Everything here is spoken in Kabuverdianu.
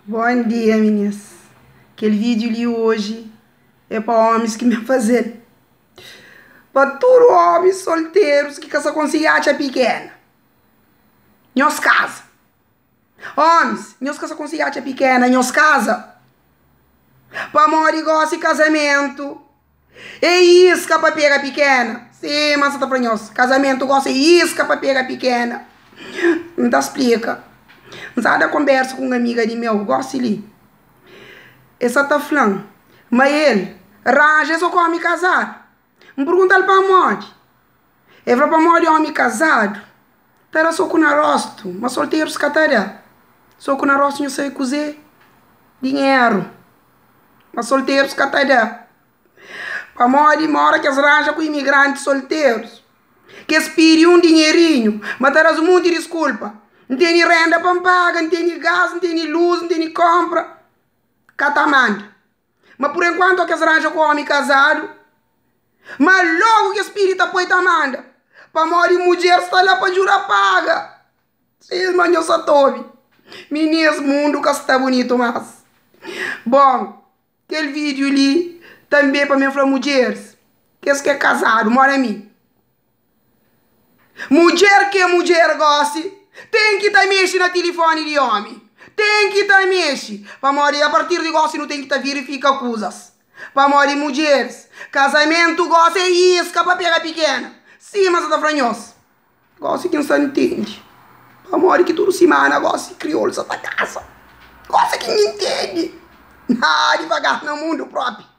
Bom dia minis kel vídeo li hoje é pa homis ki me fazel pa tudo homis solteros ki ka sa konsigi atxa pikena nhos kaza homis nhos ka sa konsigi atxa pikena nhos kaza pamodi gosi kazamentu É iska pa pega pikena. Sima N sa ta fla nhos, kazamentu gosi é iska pa pega pikena. N ta splika. N sa da konbersa ku un amiga di meu gosi li. El sa ta fla-m ma el ranja es so ku omi kazadu. N pergunta-l pamodi. El fla pamodi omi kazadu ta da soku na rostu, ma solterus ka ta da. Soku na rostu nhos sabe kuzê? Dinheru. Ma solterus ka ta da. Pamodi ma ora ki es ranja ku imigrantis solterus, ki es pidi un dinherinhu, ma ta da-s monti diskulpa, N tene renda pa N paga, N tene gas, N tene lus, N tene konpra. Ka ta manda. Ma pur enkuantu ki es ranja ku omi kazadu, ma logu ki es pidi ta poi ta manda, pamodi mudjer sta la pa djuda paga. Sima nhos sa ta obi, minis mundu ka sta bunitu mas. Bon, kel vídiu li tanbe pa mi fla mudjeris, kes ki é kazadu, moda mi. Mudjer ki é mudjer gosi ten ki ta mexe na tilifoni di omi, ten ki ta mexe, pamodi apartir di gosi nu ten ki ta verifika kuzas. Pamodi mudjeris, kazamentu gosi é iska pa pega pikena, sima sa ta fla nhos. Gosi ki N sta ntende pamodi ki tudu simana gosi kriolu sa ta kasa. Gosi ki N intende. Haa divagar na mundu propi.